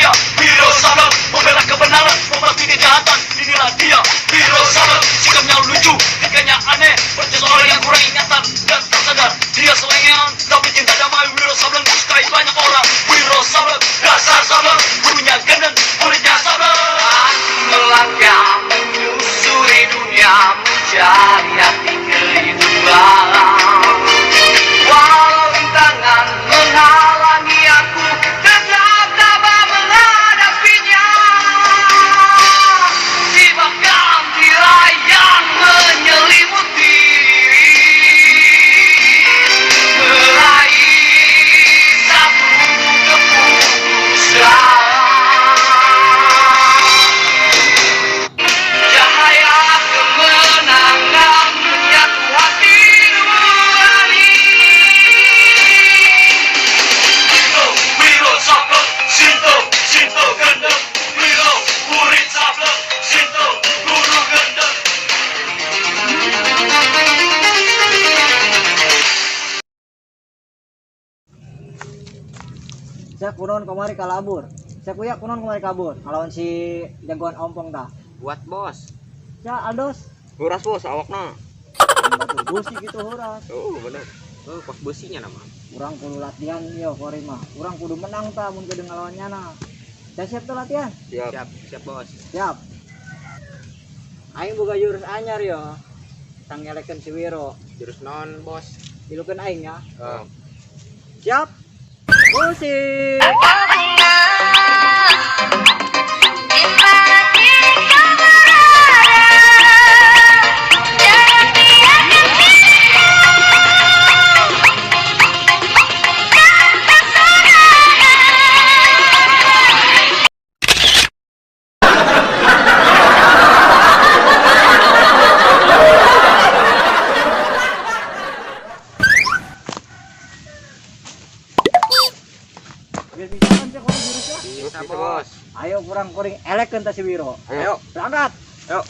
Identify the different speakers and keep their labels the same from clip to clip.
Speaker 1: dia Wiro Sableng, membela kebenaran, membasmi kejahatan. Inilah dia Wiro Sableng, sikapnya lucu, tingkahnya aneh, persis orang yang kurang ingatan dan tersadar. Dia selengean, tapi cinta damai. Wiro Sableng disukai banyak orang. Wiro Sableng, dasar sableng, gurunya gendeng, muridnya sableng.
Speaker 2: Aku melangkah menyusuri dunia, mencari arti kehidupan. Walau rintangan menghalangi aku, tetap tabah menghadapinya. Tibakan tirai yang menyelimuti diri, meraih satu keputusan. Cahaya kemenangan menyatu hati nurani.
Speaker 1: Wiro, Wiro Sableng, Sinto, Sinto gendeng. Wiro, murid sableng, Sinto, guru gendeng.
Speaker 3: Saya kunaon kamari kalabur. Saya kuya kunaon kamari kabur. Ngalawan si jagoan ompong tah.
Speaker 4: Buat bos.
Speaker 3: Ya Aldos.
Speaker 5: Huras bos awakna.
Speaker 3: Batur busi gitu horas.
Speaker 5: Oh bener.
Speaker 4: Oh, kos besinya nama.
Speaker 3: Urang kudu latihan yo kuari mah. Urang kudu menang tah mun kudu ngalawan nyana. Saya siap tuh latihan?
Speaker 5: Siap.
Speaker 4: Siap, siap bos.
Speaker 3: Siap. Aing boga jurus anyar yo. Tang ngelekeun si Wiro.
Speaker 4: Jurus non bos.
Speaker 3: Ilukeun aing ya.
Speaker 4: Oh.
Speaker 3: Siap. Musik. Biar bisa kan sih kalau jurusnya.
Speaker 4: Bisa
Speaker 5: Bisa,
Speaker 4: bos.
Speaker 3: Ayo kurang kuring elekeun tah si Wiro.
Speaker 5: Ayo.
Speaker 3: Berangkat.
Speaker 5: Ayo.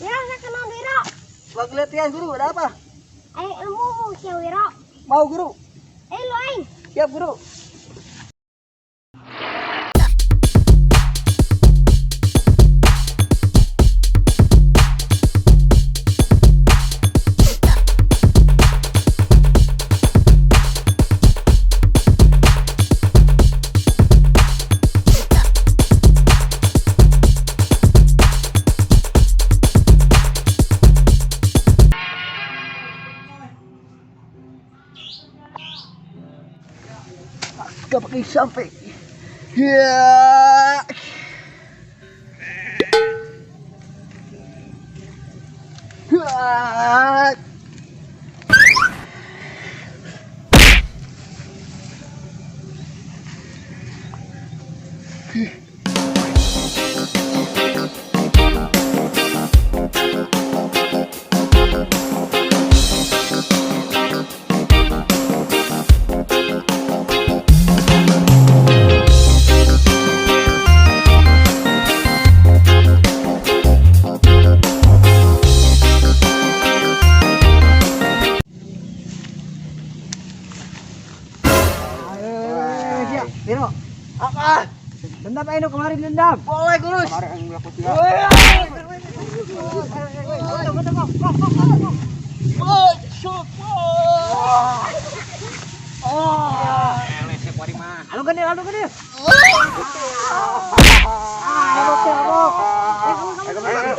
Speaker 6: Wiro, saya kenal Wiro.
Speaker 3: Lagi latihan guru, ada apa?
Speaker 6: Ayo ilmu si Wiro.
Speaker 3: Mau guru?
Speaker 6: Ayo lu aing.
Speaker 3: Siap guru. Gak pakai sampai. Ya. Ya, Wiro. Apa? Dendam ayo kemarin dendam. Boleh, Guru.
Speaker 5: Kemarin aing melakukan siap.
Speaker 4: Eleh siap kuari mah.
Speaker 3: Alu genil, alu genil. Ah, abok, abok. Eh, kamu, kamu, kamu.